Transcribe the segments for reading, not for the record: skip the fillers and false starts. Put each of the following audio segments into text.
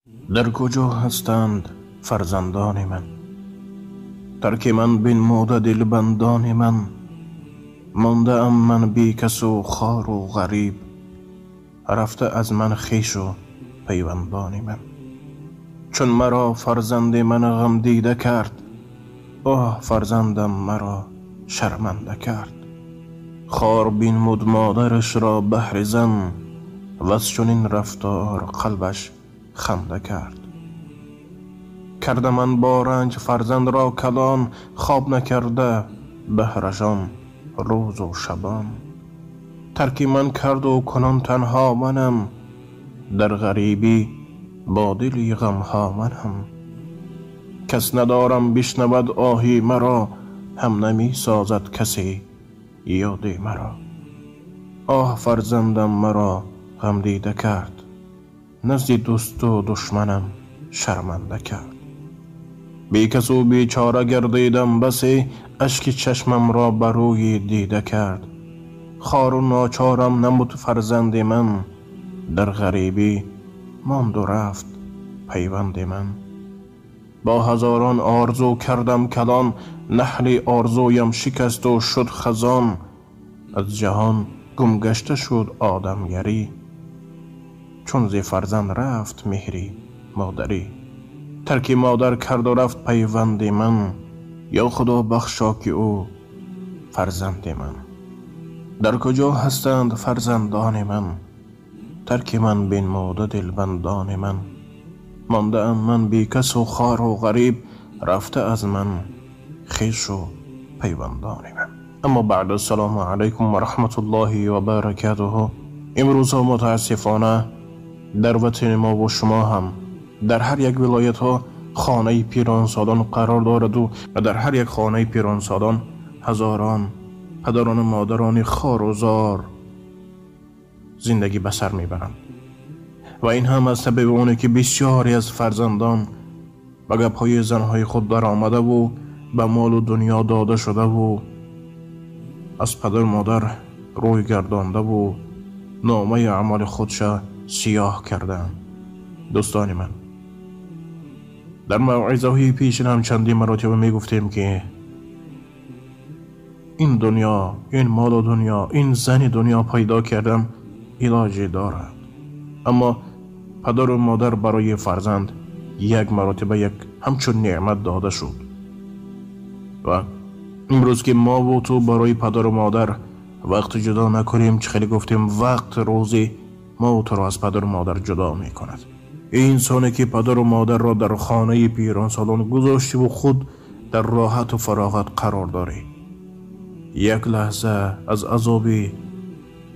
Дар куҷо ҳастанд фарзандони ман? Тарки ман бинмуда дилбандони ман. Мондаам ман бекасу хору ғариб, рафта аз ман хешу пайвандони ман. Чун маро фарзанди ман ғамдида кард, оҳ, фарзандам маро шарманда кард. Хор бинмуд модарашро баҳри зан, ваз чунин рафтор қалбаш ханда кард. Карда ман бо ранҷ фарзандро калон, хоб накарда баҳрашон рӯзу шабон. Тарки ман карду кунун танҳо манам, дар ғарибӣ бо дили ғамҳо манам. Кас надорам бишнавад оҳи маро, ҳам намесозад касе ёди маро. Оҳ, фарзандам маро ғамдида кард, назди дӯсту душманам шарманда кард. Бекасу бечора гардидам басе, ашки чашмамро ба рӯи дида кард. Хору ночорам намуд фарзанди ман, дар ғарибӣ монду рафт пайванди ман. Бо ҳазорон орзу кардам калон, наҳли орзуям шикасту шуд хазон. Аз ҷаҳон гумгашта шуд одамгарӣ, чун зи фарзанд рафт меҳри модарӣ. Тарки модар карду рафт пайванди ман, ё худо бахшо ки ӯ фарзанди ман. Дар куҷо ҳастанд фарзандони ман? Тарки ман бинмуда дилбандони ман. Мондаам ман бекасу хору ғариб, рафта аз ман хешу пайвандони ман. Аммо баъд, ассалому алайкум ва раҳматуллоҳи ва баракатуҳу. Имрӯзҳо мутаассифона дар ватани мо ва шумо ҳам дар ҳар як вилоятҳо хонаи пиронсолон қарор дораду ва дар ҳар як хонаи пиронсолон ҳазорон падарону модарони хору зор зиндагӣ ба сар мебаранд. Ва ин ҳам аз сабаби оне ки бисёре аз фарзандон ба гапҳои занҳои худ даромадаву ба молу дунё дода шудаву аз падару модар рӯй гардондаву номаи аъмоли худша сиёҳ кардаанд. Дӯстони ман, дар мавъизаҳои пешин ҳам чандин маротиба мегуфтем, ки ин дунё, ин молу дунё, ин зани дунё пайдо кардан илоҷе дорад, аммо падару модар барои фарзанд як маротиба як ҳамчун неъмат дода шуд. Ва имрӯз ки мову ту барои падару модар вақт ҷудо накунем, чӣ хеле гуфтем, вақт рӯзи мову туро аз падару модар ҷудо мекунад. Инсоне ки падару модарро дар хонаи пиронсолон гузоштиву худ дар роҳату фароғат қарор дорӣ, як лаҳза аз азоби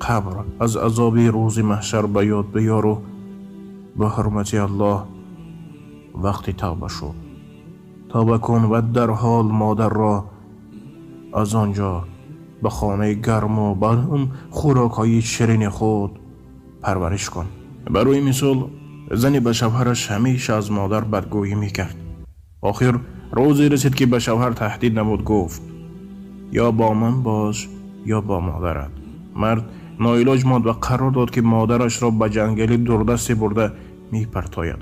қабр, аз азоби рӯзи маҳшар ба ёд биёру ба ҳурмати Аллоҳ вақти тавба шуд. Тавба кун ва дарҳол модарро аз он ҷо ба хонаи гарму ба он хӯрокҳои ширини худ парвариш кун. Барои мисол, зане ба шавҳараш ҳамеша аз модар бадгӯӣ мекард. Охир рӯзе расид, ки ба шавҳар таҳдид намуд, гуфт: ё бо ман бош, ё бо модарат. Мард ноилоҷ монд ва қарор дод, ки модарашро ба ҷангали дурдасте бурда мепартояд.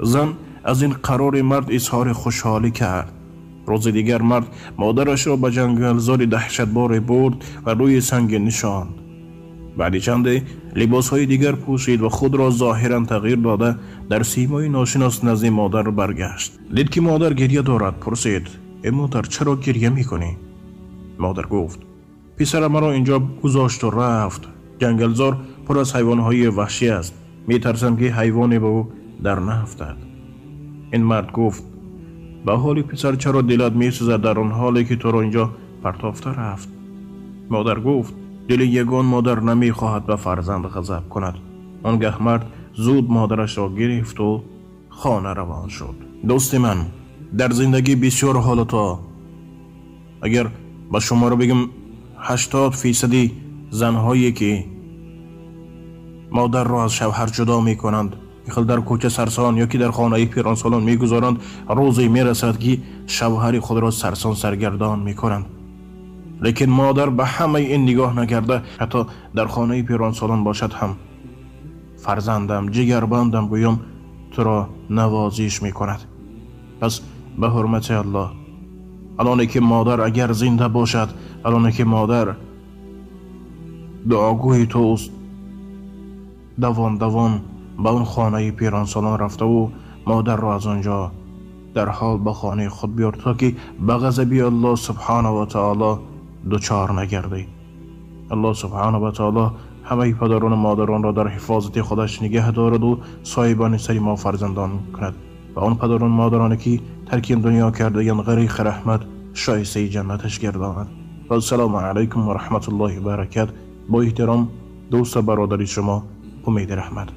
Зан аз ин қарори мард изҳори хушҳолӣ кард. Рӯзи дигар мард модарашро ба ҷангалзори даҳшатборе бурд ва рӯи санге нишонд. Баъди чанде либосҳои дигар пӯшид ва худро зоҳиран тағйир дода дар симои ношинос назди модар баргашт. Дид, ки модар гирья дорад. Пурсид: э модар, чаро гирья мекунӣ? Модар гуфт: писарам маро инҷо гузошту рафт. Ҷангалзор пур аз ҳайвонҳои ваҳшӣ аст, метарсам, ки ҳайвоне ба ӯ дар наафтад. Ин мард гуфт: ба ҳоли писар чаро дилат месӯзад, дар он ҳоле ки туро инҷо партофта рафт? Модар гуфт: дили ягон модар намехоҳад ба фарзанд ғазаб кунад. Он гаҳ мард зуд модарашро гирифту хона равон шуд. Дӯсти ман, дар зиндагӣ бисёр ҳолатҳо, агар ба шуморо бигӯм, 80 фисади занҳое ки модарро аз шавҳар ҷудо мекунанд, хел дар кӯча сарсон ё ки дар хонаи пиронсолон мегузоранд, рӯзе мерасад, ки шавҳари худро сарсон саргардон мекунанд. Лекин модар ба ҳамаи ин нигоҳ накарда, ҳатто дар хонаи пиронсолон бошад ҳам, фарзандам, ҷигарбандам гӯён туро навозиш мекунад. Пас ба ҳурмати Аллоҳ, алоне ки модар агар зинда бошад, алоне ки модар дуогӯи туст, давон давон ба он хонаи пиронсолон рафтаву модарро аз он ҷо дар ҳол ба хонаи худ биёр, то ки ба ғазаби Аллоҳ субҳонаҳу ва таоло дучор нагардӣ. Аллоҳ субҳонаҳу ва таоло ҳамаи падарон ва модаронро дар ҳифозати худаш нигаҳ дораду соҳибони сари мо фарзандон кунад ва он падарон модароне ки тарки дунё кардаянд ғариқи раҳмат шоистаи ҷаннаташ гардонад. Вассалому алайкум ва раҳматуллоҳи ва баракат. Бо эҳтиром дӯсту бародари шумо Умеди Раҳмат.